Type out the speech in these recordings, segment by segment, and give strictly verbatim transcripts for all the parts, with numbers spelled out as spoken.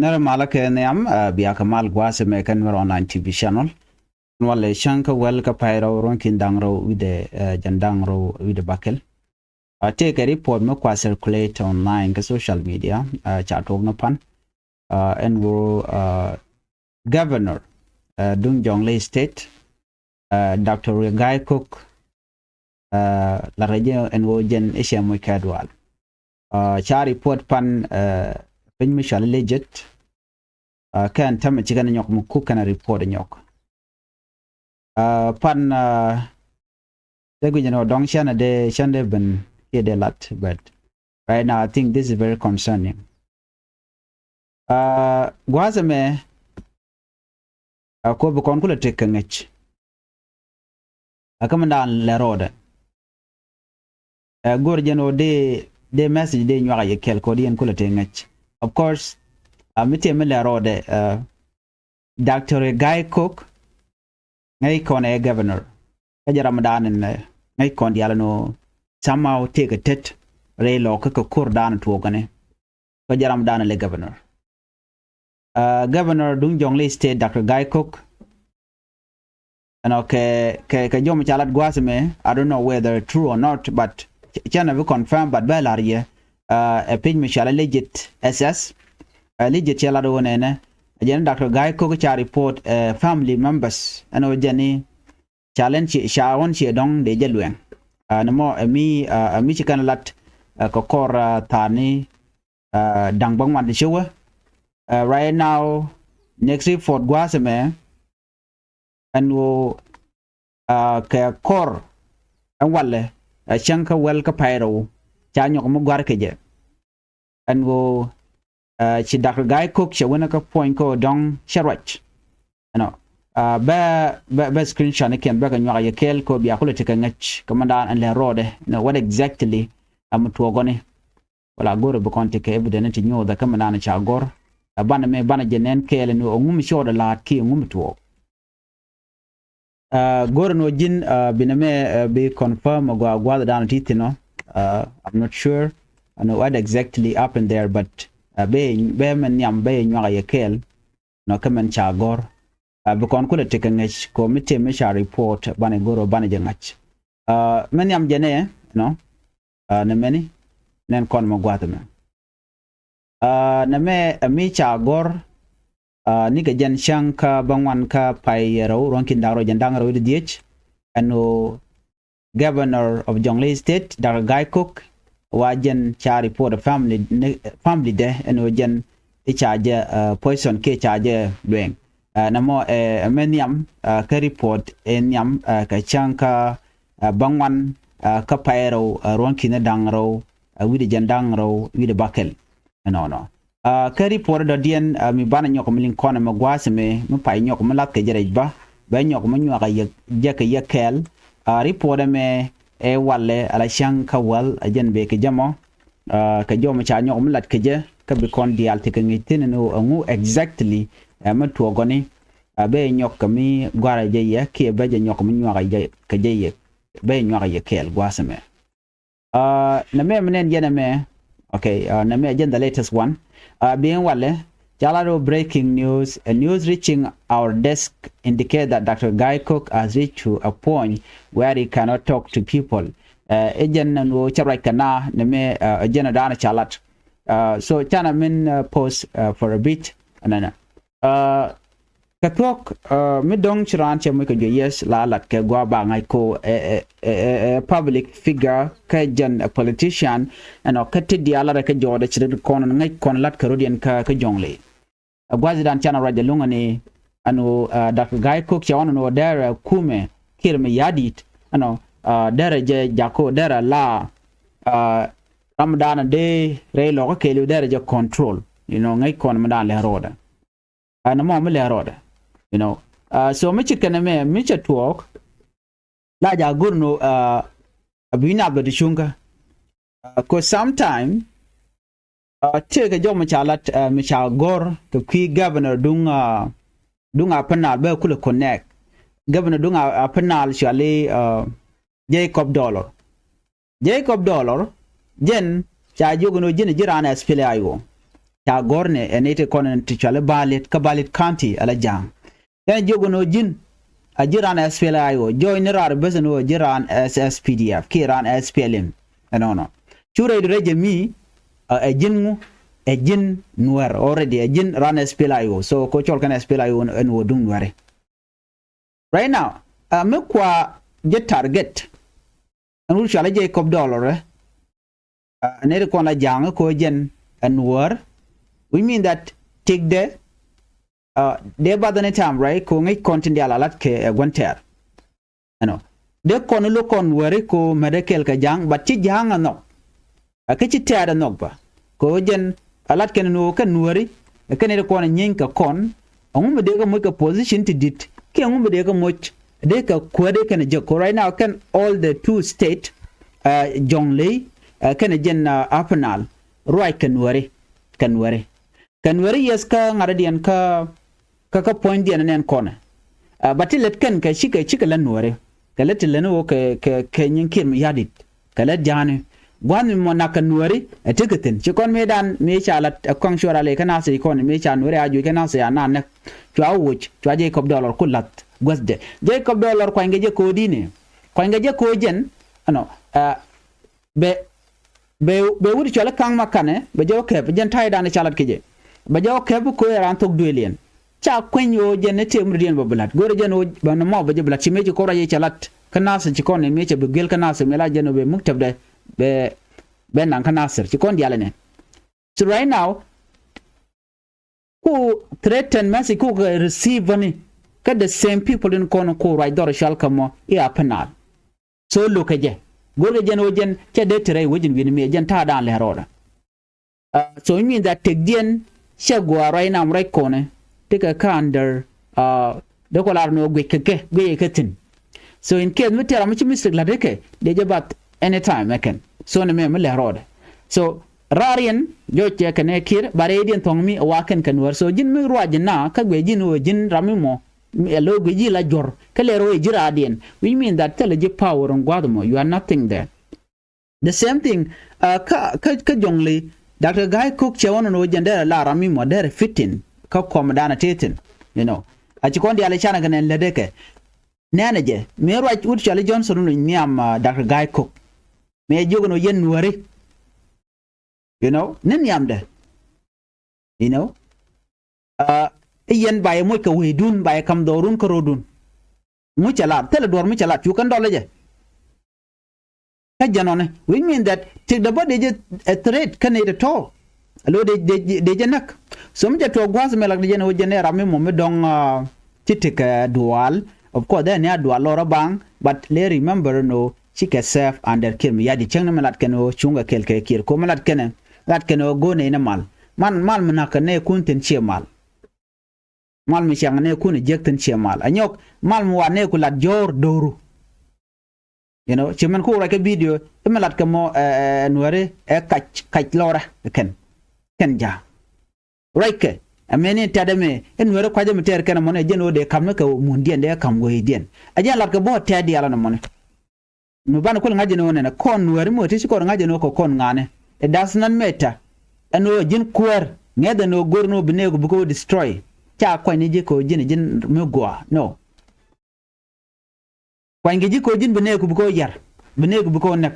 Nɛrɛ malä kɛ nhiam, ɛ, bia kɛ mal gua̱a̱th ɛmɛ kɛ Nuer Online T V channel. Walɛ cäŋ kä wäl kä pay rɛw ruɔ̱n ki̱n da̱ŋ rɛw wi̱cdɛ, ɛ, jɛn da̱ŋ rɛw wi̱cdɛ bäkɛl. Ɛ, tëëkɛ report mi kua circulate online kä social media, ɛ, ca tuɔɔk ni pan, ɛ, ɛn ɣöö, ɛ, governor, ɛ, duŋ Jonglei State, ɛ, Doctor Riek Gai Kok, ɛ, la rɛy jɛ ɛn ɣöö jɛn i̱ cɛ moc kɛ dual. Ɛ, ca report pan, ɛ, piny mi cɔal i̱ Lejit, ɛ, kɛn tämɛ ci kɛn nyɔk mi kuk kɛn report nyɔk. Ɛ, pan, ɛ, tëë guic ɛn ɣöö dɔ̱ŋ cɛn ɛ dee, cɛn dee ben kiɛ dee lat, but right now I think this is very concerning. Ɛ, gua̱a̱th ɛmɛ, ɛ, kɔ bi kɔn kulɛ tëk kɛ ŋäc. Ɛ, kä mi daan lɛ rɔɔdɛ. Ɛ, go̱r jɛn ɣöö dee, dee message dee nyuak a yɛ kɛl kɔ dee yɛn kulɛ tëk ŋäc. Of course, ɛ, mi tëë mi lɛ rɔɔdɛ, ɛ, Doctor Gai Kok, ŋäc kɔn ɛ governor. Kä jɛ ram mi daan ɛn, ɛ, ŋäc kɔn diaal ɛn ɣöö somehow tëëkɛ tet rɛy lɔɔk kä kɛ ko̱r daan tuɔɔkɛni. Kä jɛ ram daan lɛ governor. Ɛ, governor duŋ Jonglei State, Doctor Gai Kok. Ɛnɔ kɛ, kɛ, kɛ jɔm ca lat gua̱a̱th ɛmɛ, I don't know whether true or not, but c-, cɛn a bi confirm, but bɛ la̱r yɛ, ɛ, ɛ piny mi cɔal i̱ Lejit S S. Ɛ, Lejit cɛ lat ɣöö nɛnɛ, ɛ jɛn Doctor Gai Kok ca report, ɛ, family members, ɛn ɣöö jɛn i̱ ca lɛn ci, ca ɣɔn ciɛ dɔ̱ŋ dee jɛ luɛŋ. Ɛ, ni mɔ, ɛ mi, ɛ, ɛ mi ci kɛn lat, ɛ, kɛ kɔr, ɛ, tha̱a̱ni, ɛ, da̱ŋ bäŋuan ti cewä. Ɛ, right now, next report gua̱a̱th ɛmɛ, ɛn ɣöö, ɛ, kɛ kɔr ɛn walɛ, ɛ, cäŋ kä wäl kä pay rɛw, ca nyɔk mi gua̱r kɛ jɛ. Ɛn ɣöö, ɛ, ci Doctor Gai Kok cɛ wänä kä puɔ̱ny kä ɣöö dɔ̱ŋ cɛ ruac. Ɛnɔ, ɛ, bɛ, bɛ, bɛ screenshot ni kiɛn bɛ kɛ nyuak a yɛ kɛɛl kɛ ɣöö bia kulɛ ti kɛ ŋäc kɛ mi daan ɛn lɛ rɔɔdɛ. Ɛnɔ, what exactly ɛ mi tuɔɔkɔni? Wala go̱r bi kɔn ti kɛ evidence ti nyuɔth kä mi naan ca gɔ̱r. Ɛ banɛ mɛ banɛ jɛ nɛn kɛɛl ni ɣöö ŋu mi cɔɔdɛ la̱a̱t kiɛ ŋu mi tuɔɔk. Ɛ, go̱r ni ɣöö ji̱n, ɛ, binɛ mɛ, ɛ, bi confirm ɛ gɔaa gua̱a̱th dan ti thi̱n ɔ. Ɛ, I'm not sure, you know, what exactly happened there, but, ɛ, bɛ, bɛ mɛ nhiam bɛ nyuak a yɛ kɛɛl. Nɔ kä mɛn ca gɔ̱r. Ɛ, bi kɔn kulɛ tekɛ ŋäc kɛ ɣöö mi tëë mi ca report banɛ go̱r ɣöö banɛ jɛ ŋa̱c. Ɛ, mɛ nhiam jɛ nɛ, you know, ɛ, nɛ mɛni, nɛn kɔn mɛ gua̱a̱th mɛ. Ɛ, nɛ mɛ, ɛ, mi ca gɔ̱r, ɛ, nikɛ jɛn cäŋ kä bäŋuan kä pay rɛw ruɔ̱n ki̱n da̱ŋ rɛw jɛn da̱ŋ rɛw wi̱cdɛ dhieec. Ɛn ɣöö Governor of Jonglei State, Doctor Gai Kok, wa jɛn ca report family ni, family dɛ, ɛn ɣöö jɛn i̱ ca jɛ, ɛ, poison kiɛ ca jɛ lueŋ. Ɛ, nɛ mɔ, ɛ, mɛ nhiam, ɛ, kä report ɛ nhiam, ɛ, kɛ cäŋ kä, ɛ, bäŋuan, ɛ, kä pay rɛw, ɛ, ruɔ̱n ki̱n da̱ŋ rɛw, ɛ, wi̱cdɛ jɛn da̱ŋ rɛw wi̱cdɛ bäkɛl. Ɛnɔnɔ. Ɛ, kä report dɔ̱diɛn, ɛ, mi banɛ nyɔk mi liŋ kɔn ɛmɛ gua̱a̱th ɛmɛ, mi pay nyɔk mi lath kɛ jɛ rɛc bä, bɛ nyɔk mi nyuak a yɛ, jɛ kɛ yɛ kɛɛl. Ɛ, report ɛmɛ ɛ walɛ ala cäŋ kä wäl a jɛn bee kɛ jɛ mɔ. Ɛ, kɛ jɔmɔ ca nyɔk mi lat kɛ jɛ, kä bi kɔn diaal ti kɛ ŋi̱c thi̱n ni ɣöö ɛŋu exactly, ɛ, mi tuɔɔkɔni, ɛ, bɛ nyɔk kɛ mi gua̱a̱r a jɛ yɛ, kiɛ bɛ jɛ nyɔk mi nyuak a jɛ kɛ jɛ yɛ, bɛ nyuak a yɛ kɛɛl gua̱a̱th ɛmɛ. Ɛ, nɛ mɛ mi nɛn jɛn ɛmɛ. Okay, ɛ, nɛ mɛ jɛn the latest one. Ɛ, bi ɛn walɛ, ca lat ɣöö breaking news, a news reaching our desk indicate that Doctor Gai Kok has reached to a point where he cannot talk to people. Ɛ, ɛ jɛn ɛn ɣöö cɛ ruac kɛ na, nɛ mɛ, ɛ, jɛn ɛ daanɔ ca lat. Ɛ, so canɛ min, ɛ, pause, ɛ, for a bit. Ɛnɛnɛ. Ɛ, Kɛ thuɔ̱k, ɛ, mi dɔ̱ŋ ci raan cɛ moc kɛ juɔc, yes, la lat kɛ gua̱a̱ ba ŋa̱c ko, ɛ, ɛ, ɛ, ɛ, ɛ, public figure kä jɛn ɛ politician, ɛnɔ kä ti diaal lat kɛ jɔɔdɛ ci ri kɔn ŋäc kɔn lat kɛ rot yɛn kä, kä Jonglei. Ɛ gua̱a̱th dan canɛ ruac ɛ luŋä ni ɛn ɣöö, ɛ, Doctor Gai Kok cɛ ɣɔn ɛn ɣöö derɛ kumɛ Kiir Mayardit, ɛnɔ, ɛ, derɛ jɛ jako derɛ la, ɛ, ram dan dee rɛy lɔkä kɛɛliw derɛ jɛ control, you know, ŋäc kɔn mi dan lɛ rɔɔdɛ. Ɛn mɔ mi lɛ rɔɔdɛ, you know. Ɛ, so mi ci kɛnɛ mɛ mi cɛ tuɔɔk la ja go̱r ni ɣöö, ɛ, a bi nap lɔ ti cuŋkä. Ɛ, 'cause sometime, ɛ, tëëkɛ jɔk mi ca lat, ɛ, mi ca gɔ̱r kɛ kui̱ governor duŋ, ɛ, duŋ Upper Nile bɛ kulɛ connect. Governor duŋ, ɛ, Upper Nile cɔali, ɛ, Jacob Dollar. Jacob Dollar, jɛn ca jiök ni ɣöö ji̱n ji̱ raan S P L A I O. Ca gɔ̱r ni ɛ nɛy ti kɔn ti cuali Balit, kä Balit County ala Ja̱a̱ŋ. Kɛn jiök ɛn ɣöö ji̱n a ji̱n raan S P L A I O, jɔɔc ni raar beth ɛn ɣöö a ji̱n raan S S P D F kiɛ raan S P L M. Ɛnɔnɔ cu rɛy di rɛy jɛ mi ɛ ji̱n ŋu, ɛ ji̱n Nuɛr already, ɛ ji̱n raan S P L A I O. So kɛ cɔl kɛn S P L A I O ɛn ɣöö duŋ Nuɛri. Right now, ɛ mi kua jɛ target ɛn wut cualɛ Jacob Dollar ɛ nɛy ti kɔn la Ja̱a̱ŋ kɛ ɣöö jɛn ɛ Nuɛr, which mean that tikdɛ dee bath any time, right? Kɛ ɣöö ŋäc kɔn tin diaal a lat kɛ ɛ gua̱n tɛɛr. Ɛnɔ dee kɔn lo̱k kɔn Nuɛri kɛ ɣöö mɛtdɛ kɛɛl kɛ Ja̱a̱ŋ, but ci Ja̱a̱ŋ ɛ nhɔk. Ɛ kä ci tɛɛt ɛ nhɔk bä kɛ ɣöö jɛn a lat kɛn ni ɣöö kɛn Nuɛri ɛ kɛn ni ti kɔn ɛ nyieeny kɛ kɔn. Ɛŋu mi dee kɛ moc kɛ position ti di̱t kiɛ ɛŋu mi dee kɛ moc dee kɛ kuäär dee kɛn ɛ jek kɛ ɣöö right now kɛn all the two state, Jonglei kɛn ɛ jɛn Upper Nile, ruac kɛ Nuɛri, kɛ Nuɛri. Kɛ Nuɛri, yes, kä ŋa̱rädiɛn kä kä kä puɔ̱nydiɛn nɛn kɔnɛ. But ti lät kɛn kɛ cikɛ cikɛ lät Nuɛri kɛ lät ti lät ni ɣöö kɛ kɛ kɛ nyin Kiir Mayardit kɛ lät Ja̱a̱ŋni. Gua̱a̱th mi mɔ nak kɛ Nuɛri ɛ tekɛ thi̱n. Ci kɔn mëëdan mëë ca lat ɛ kɔaŋ cuɔr alɛ kä Nasir kɔn mëë ca Nuɛri a juɔc kä Nasir a na näk. Cua woc cua Jacob Dollar ku la̱th guäthdɛ. Jacob Dollar kuanykɛ jɛ ko̱o̱dini, kuanykɛ jɛ ko̱o̱ jɛn ɛnɔ. Bɛ bɛ bɛ wut cuali Kaŋ Makanɛ bɛ jɛ wä kɛp jɛn ta̱ydan ca lat kɛ jɛ. Bɛ jɛ wä kɛp ko̱ ɛ raan thok duëëliɛn. Ca kueny ɣöö jɛn ni tëë murdiɛn bɛ bi la̱t, go̱rɛ jɛn ɣöö bɛ nɔmɔ bɛ jɛ bi la̱t ci mëë ci kɔn ruac yɛ cɛ la̱t kä Nasir ci kɔn ni mëë cɛ bi gël kä Nasir mëë la jɛn ɣöö bɛ muk tɛpdɛ bɛ bɛ naŋ kä Nasir ci kɔn diaal ɛnɛ. So right now ku threaten message ku kɛ receive ni kä the same people in kɔn ku ruac dhɔr cual kä mɔ i̱ Upper Nile. So lo̱kɛ jɛ, go̱rkɛ jɛn ɣöö jɛn cɛ dee te rɛy wec in wi̱ni mi ɛ jɛn ta̱a̱dan lɛ rɔɔdɛ. So in mean that tekdiɛn cɛ gua̱a̱r ruac nam ruac kɔnɛ tekɛ kä under, dee kɔ lar ni ɣöö guic kɛ kɛ guic kɛ thi̱n. So in case mi tɛr ram mi ci mistake la̱t ikɛ dee jɛ bath anytime ɛ kɛn. So ni mɛ mi lɛ rɔɔdɛ. So raar yɛn jɔc cɛ kɛn ɛ Kiir ba rɛydiɛn thɔ̱ŋ mi ɛ wa kɛn kɛ Nuɛr. So ji̱n mi ruac ji̱n na kä guic ji̱n ɣöö ji̱n ram mi mɔ ɛ lo̱ guic ji̱ la juɔ̱r kä lɛ rɔ i̱ ji̱ raadiɛn, which mean that thilɛ ji̱ power in gua̱a̱th mɔ, you are nothing there. The same thing kä kä kä Jonglei, Doctor Gai Kok cɛ wä nɔn wä jɛn derɛ la ram mi mɔ derɛ fitin kä kɔm danɛ tethin. You know, a ci kɔn diaal i̱ canɛ kɛ nɛn lätdɛ kɛ nɛnɛ jɛ mëë ruac wut cɔali Johnson wun nhiam Doctor Gai Kok mëë jiök ɛn wä yɛn Nuɛri. You know, ni nhiamdɛ. You know, i̱ yɛn ba yɛ moc kɛ wecdun, ba yɛ ka̱m dhɔrun kä ro̱dun. Mucɛ lat thilɛ duɔ̱r mucɛ lat cu kɛn dɔl jɛ. Kä jɛn ɔni, which mean that tik dɛ bä dee jɛ ɛ threat kä nɛy tɔ̱tɔ̱. Alo dee dee dee jɛ näk. So mi jɛ tuɔɔk gua̱a̱th mi lak dee jɛ ni wä jɛ ni ram mi mɔ mi dɔ̱ŋ ci tik ɛ dual. Of course dee ni a dual lɔrä baŋ, but lɛ remember no cikɛ safe under Kiir Mayardit. Cäŋ ni mi lat kɛn ɣöö cuŋkɛ kɛɛl kɛ Kiir ko mi lat kɛn ɛ lat kɛn ɣöö go̱o̱r nɛy ni mal. Man mal mi na̱k kɛ nɛɛkun thi̱n ciɛ mal. Mal mi ciaŋ nɛɛkun jiäk thi̱n ciɛ mal. Anyɔk mal mi wa nɛɛku lat jɔ̱ɔ̱r do̱ru. You know, ci mɛn ku ruac kɛ video i̱ mi lat kɛ mɔ ɛ Nuɛri ɛ kac kac lɔrɛ kɛn kɛn ja̱a̱ŋ. Ruackɛ ɛ mɛni tɛ̈t ɛmɛ i̱ Nuɛri kua̱c ɛmɛ tɛɛr kɛn ɛmɔni ɛ jɛn ɣöö dee ka̱m ni kɛ mundiɛn dee ka̱m wecdiɛn. Ɛ jɛn lat kɛ bä tɛ̈t diaal ɛn ɛmɔni. Mi banɛ kul ŋa̱c jɛn ɣöö nɛnɛ kɔn Nuɛri mi wä ti ci kɔn ŋa̱c jɛn ɣöö kɛ kɔn ŋa̱nɛ. It does not matter. Ɛn ɣöö ji̱n kuäär ŋɛ̈th ɛn ɣöö go̱r ni ɣöö bi nɛɛku bi kɛ wä destroy. Ca kuany ni ji̱ kɛ ɣöö ji̱n ji̱n mi gua̱a̱ no. Kuanykɛ ji̱ ko̱ ji̱n bi nɛɛku bi ko̱ yar, bi nɛɛku bi ko̱ näk.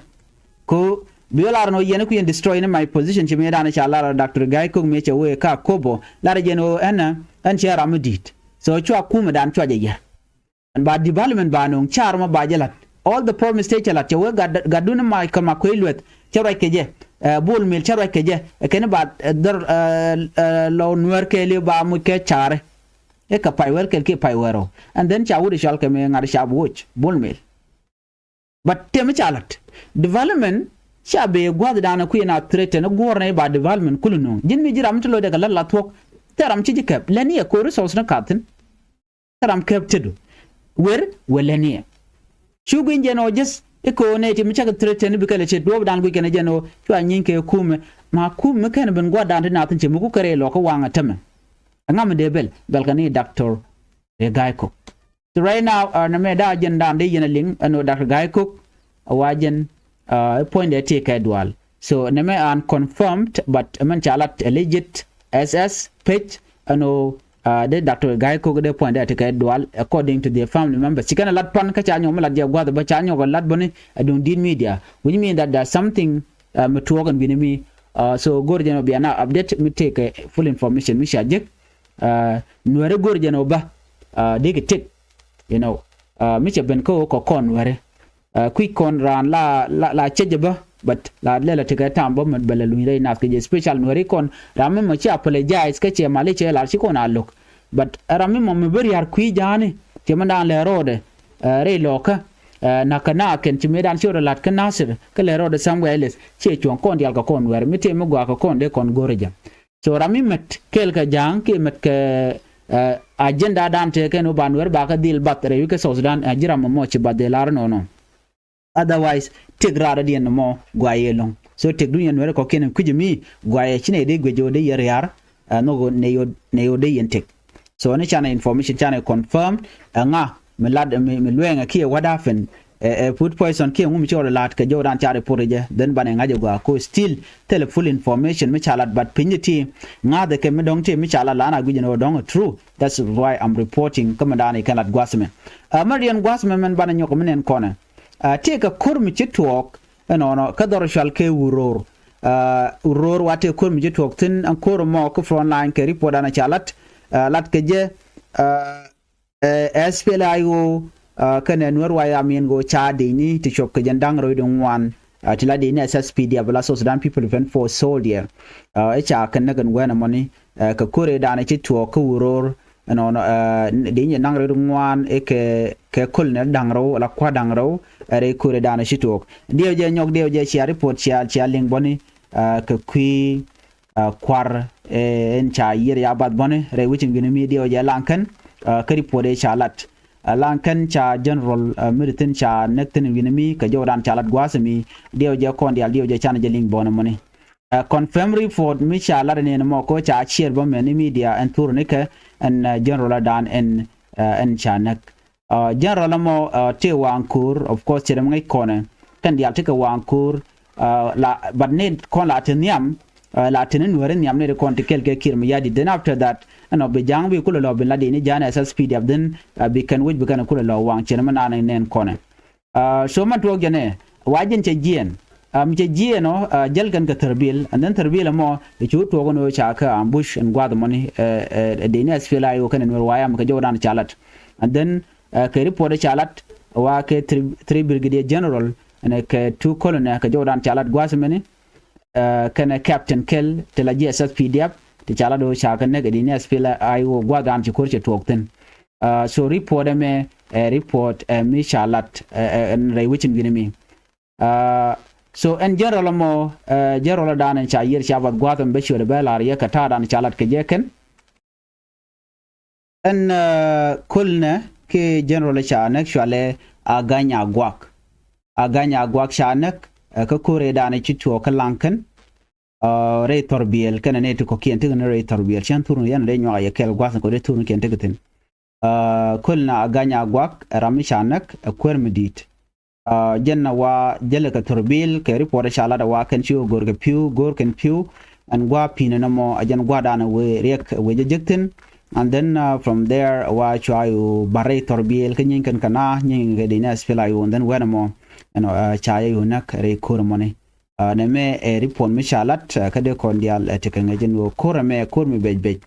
Ko̱ bi wä lar nɔ yɛn ku yɛn destroy ni my position ci mëëdan ca lar Doctor Gai Kok mëë cɛ wee ka Kobo lar jɛn ɣöö ɛn ɛn cɛ ram mi di̱i̱t. So cua kumɛdan cua jɛ yar. Ɛn ba development ba no̱o̱ŋ car mɔ ba jɛ la̱t. All the promise tëë cɛ la̱t cɛ wee gat gatdun ni ma kɛ ma kuec lueth cɛ ruac kɛ jɛ. Bol Mel cɛ ruac kɛ jɛ ɛ kɛn ba dhɔr lɔ Nuɛr kɛɛliw ba muc kɛ carɛ. I̱ kɛ pay wɛr kɛl kiɛ pay wɛr ɔ. And then ca wut i̱ cɔal kɛ mi ŋa̱t ca bi woc Bol Mel. But tëë mi ca la̱t development ca bee gua̱thdan kui̱ na threaten i̱ guɔ̱ɔ̱r nɛy ba development kul nuɔ̱ŋ. Ji̱n mi ji̱ ram mi ti lo̱cdɛ kɛ la̱t la thuɔ̱k. Thil ram ci ji̱ kɛp lɛni ɛ ko̱ resource ni ka̱thi̱n. Thil ram kɛp tetdu. Wer wä lɛni ɛ. Cu gui̱ny jɛn ɔ just i̱ ko̱ nɛy ti mi cakɛ threaten i̱ bi kɛl ɛ tet duɔ̱ɔ̱pdan gui̱c kɛn ɛ jɛn ɔ cua nyieeny kɛ kumɛ. Ma kumɛ mi kɛn ben gua̱thdan ti na thi̱n cɛ mi ku kɛ rɛy lɔkä waŋ ɛ tämɛ. Ɛŋa mi dee bɛl bɛl kɛ ni Doctor Riek Gai Kok. So right now nɛmɛ da̱a̱ jɛn da̱a̱n dee yɛn a liŋ ɛn ɣöö Doctor Gai Kok a wa jɛn i̱ puɔ̱nydɛ tëë kɛ dual. So nɛmɛ unconfirmed but ɛmɛn ca lat ɛ legit. S S page ɛn ɣöö dee Doctor Gai Kok dee puɔ̱nydɛ ti kɛ dual according to their family members. Ci kɛn ɛ lat pan kä ca nyɔk mi lat jɛ gua̱th bä ca nyɔk ɛ lat bä ni ɛ duŋ di̱t media, which mean that there's something mi tuɔɔk ɛn wi̱ni mi. So go̱r jɛn ɔ bia na update mi tëëkɛ full information mi ca jek. Nuɛri go̱r jɛn ɔ bä dee kɛ tëk, you know, mi cɛ ben kä ɣöö kɔ kɔn nuɛri. Kui̱c kɔn raan la la la cecɛ bä, but la lɛl a tekɛ tam bä mɛ bɛ lɛ luny rɛy nath kɛ jɛ, special nuɛri kɔn ram mi mɔ ci apologize kä cɛ mali cɛ lar ci kɔn a lo̱k. But ram mi mɔ mi bä riar kui̱ ja̱a̱ni cɛ mi daan lɛ rɔɔdɛ rɛy lɔɔkä. Nakä na kɛn ci mëëdan ci rɔ lat kä Nasir kä lɛ rɔɔdɛ somewhere else, ciɛ cuɔ̱ŋ kɔn dial kɛ kɔn nuɛri mi tëë mi gɔaa kɛ kɔn dee kɔn go̱rɛ jɛ. So ram mi mɛt kɛɛl kɛ ja̱a̱ŋ kiɛ mɛt kɛ agenda dan tëë kɛn wä ba nuɛri ba kä dhil bath rɛy wi̱c kä South Sudan, ji̱ ram mɔ mɔ ci bath dhil lar nɔnɔ. Otherwise tëk raar adiɛn mɔ guayɛ lo̱ŋ. So tëk dunyɛ nuɛri kɔ̱kiɛn kui̱c mi guayɛ ci nɛy dee guic ɣöö dee yɛ ria̱r. Nhɔk nɛy ɣöö dee yɛn tëk. So ni canɛ information canɛ confirm ɛŋa mi lat mi luɛɛŋɛ kiɛ what happen. Ɛ food poison kiɛ ŋu mi ci ɣɔl la̱t kɛ jɔwdan ca report jɛ, then banɛ ŋa̱c ɛ gɔaa ko still thilɛ full information mi ca lat, but piny ti ŋa̱thɛ kɛ mi dɔ̱ŋ ti mi ca lat la an a guic ɛn ɣöö dɔ̱ŋ ɛ true. That's why I'm reporting kä mi daanɛ kɛn lat gua̱th mɛ. Ɛ mɛ riɛn gua̱th mɛ mɛn banɛ nyɔk mi nɛn kɔnɛ. Tëëkɛ ko̱r mi ci tuɔɔk ɛnɔnɔ kä dhɔr cual kɛ Uror. Uror wa tëë ko̱r mi ci tuɔɔk thi̱n ɛn ko̱r mɔ kä front line kɛ report an ca lat. Lat kɛ jɛ ɛ S P L A I O kɛnɛ Nuɛr Wayam yɛn kɛ ɣöö ca dicni ti cuɔp kɛ jɛn da̱ŋ rɛw wi̱cdɛ ŋuan. Ti la dicni S S P D F la South Sudan People Defense Force soldier. Ɛ ca kɛn näk ɛn guɛn ɛmɔni kɛ ko̱r ëëdan ci tuɔɔk kä Uror. Ɛnɔnɔ dicni da̱ŋ rɛw wi̱cdɛ ŋuan ɛ kɛ kɛ köl nɛ da̱ŋ rɛw la kua̱r da̱ŋ rɛw. Ɛ rɛy ko̱r ëëdan ci tuɔɔk diɛw jɛ nyɔk diɛw jɛ cia report cia cia liŋ bɔni kɛ kui̱ kua̱r ɛn ca yiër ya bath bɔni rɛy wicin wi̱ni mi diɛw jɛ laŋ kɛn. Kä report ëë ca lat laŋ kɛn ca general mi ri thi̱n ca näk thi̱n wi̱ni mi kɛ jɔwdan ca lat gua̱a̱th mi diɛw jɛ kɔn diaal diɛw jɛ can jɛ liŋ bɔni mɔni. Confirm report mi ca lat ni ɛn mɔ ko ca ciɛɛr bä mɛn ni media ɛn thur ni kɛ ɛn general adan ɛn ɛn ca näk. General ɛmɔ tëë waŋ ko̱o̱r, of course cɛ rɛm ŋäc kɔnɛ kɛn diaal tekɛ waŋ ko̱o̱r. La but ni kɔn la te nhiam la te ni nuääri nhiam ni ri kɔn ti kɛl kɛ Kiir Mayardit. Then after that ɛnɔ bi ja̱a̱ŋ bi kulɛ lɔ bi la di ni ja̱a̱n S S P D F then bi kɛn wec bi kɛn kulɛ lɔ waŋ cɛ rɛm naan nɛn kɔnɛ. So man tuɔɔk jɛnɛ wa ji̱n cɛ jiɛɛn. Mi cɛ jiɛɛn ɔ jäl kɛn kɛ thärbil and then thärbil ɛmɔ cu tuɔɔk ɛn ɣöö ca kɛ ambush ɛn gua̱a̱th ɛmɔni. Dini S P L A I O kɛn ɛn Nuɛr Wayam kɛ jɔwdan ca lat and then kɛ report ca lat wa kɛ three brigadier general ɛn kɛ two colonel kɛ jɔwdan ca lat gua̱a̱th ɛmɛni. Kɛnɛ Captain Kel ti la ji̱ S S P D F ti ca lat ɣöö ca kɛ näk ɛ dini S P L A I O gua̱a̱th dan ci ko̱r cɛ tuɔɔk thi̱n. So report ɛmɛ ɛ report ɛ mi ca lat ɛ rɛy wicin wi̱ni mi. So ɛn general ɛmɔ ɛ general ɛdan ɛn ca yiër ca bath gua̱a̱th ɛmɛ bä ciötdɛ bɛ la̱r yɛ kɛ ta̱a̱dan ca lat kɛ jɛ kɛn. Ɛn köl nɛ kɛ general ca näk cualɛ Agany Aguak. Agany Aguak ca näk ɛ kä ko̱r ëëdan ci tuɔɔk kä laŋ kɛn. Rɛy thɔrbiɛl kɛnɛ nɛ ti kɔ̱kiɛn tekɛ ni rɛy thɔrbiɛl cän thurni yɛn rɛy nyuak a yɛ kɛl gua̱th kɔ rɛy thurni kiɛn tekɛ thi̱n. Köl na Agany Aguak ɛ ram mi ca näk ɛ kuäär mi di̱i̱t. Jɛn na wa jälɛ kɛ thɔrbiɛl kɛ report ca lat ɛ wa kɛn ci ɣöö go̱o̱r kɛ pi̱w go̱o̱r kɛn pi̱w. Ɛn gua̱a̱ pi̱n ɛn ɛmɔ ɛ jɛn gua̱a̱dan ɛ wee riɛk ɛ wee jɛ jek thi̱n. And then from there ɛ wa cua yu bar rɛy thɔrbiɛl kä nyieeny kɛn kɛ na nyieeny kɛ dini S P L A I O and then wɛn ɛmɔ ɛnɔ ca yɛ yu näk rɛy ko̱r ɛmɔni. Nɛmɛ ɛ report mi ca lat kä dee kɔn diaal ɛ tekɛ ŋäc ɛn ɣöö ko̱r ɛmɛ ɛ ko̱r mi bec bec.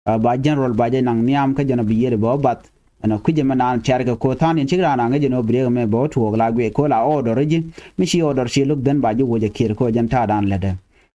Ba general ba jɛ naŋ nhiam kä jɛn ɔ bi yiëëri bɛ ɔ bath. Ɛn ɔ kui̱c ɛmɛ naan tiarkɛ ko̱r tha̱a̱ŋ in cik raan a ŋäc ɛn ɣöö bi riɛk ɛmɛ bɛ ɔ tuɔɔk la guiɛ ko̱r la order ji̱ mi ci order ci lo̱k dhän ba ji̱ woc ɛ Kiir ko̱r jɛn ta̱a̱dan lätdɛ.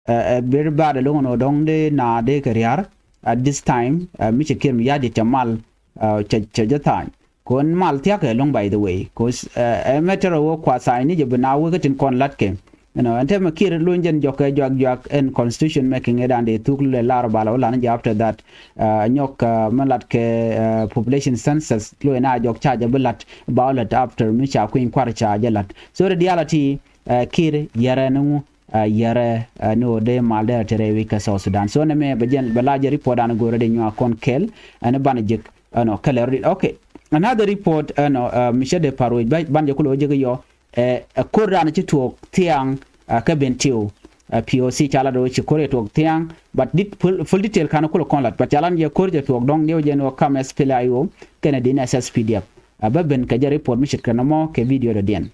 Ɛ ber baat ɛ lo̱k ɛn ɣöö dɔ̱ŋ dee na dee kɛ ria̱r. At this time mi cɛ Kiir Mayardit cɛ mal cɛ jɛ tha̱a̱ny. Kɔn mal thia̱k ɛ lo̱ŋ by the way cause ɛ mɛ tɛrɛ wä kua tha̱a̱ny ni jɛ bi na wä kä tin kɔn la̱t kɛ. Ɛn ɔ ɛn tɛmɛ Kiir luny jɛn jɔk kɛ juak juak ɛn constitution making ɛ dan dee thuk lɛ lar bal wä lan jɛ after that. Nyɔk mɛ lat kɛ population census luny na jɔk ca jɛ bi lat ba wä lat after mi ca kuiny kuar ca jɛ lat so the reality Kiir yɛrɛ ni ŋu. Yɛrɛ ni wä dee mal dee rɛ tɛrɛ wi̱c kɛ South Sudan so nɛ mɛ bɛ jɛn bɛ la jɛ report dan go̱rɛ dee nyuak kɔn kɛl ɛn ban jek. Ɛnɔ kɛlɛ rɔ dit okay. Another report ɛnɔ mi cɛ dee par wec ban jɛ kulɛ wä jek yɔ. Ɛ ko̱r dan ci tuɔɔk thiaŋ kä Bentiu. Ɛ P O C ca lat ɣöö ci ko̱r jɛ tuɔɔk thia̱a̱ŋ, but dit full, full detail ka̱n kulɛ kɔn lat, but ca lat jɛ ko̱r jɛ tuɔɔk dɔ̱ŋ ni ɣöö jɛn ɣöö kam S P L A I O kɛnɛ di̱n S S P D F. Ɛ bä ben kɛ jɛ report mi ce̱tkɛ nɔmɔ kɛ video dɔ̱diɛn.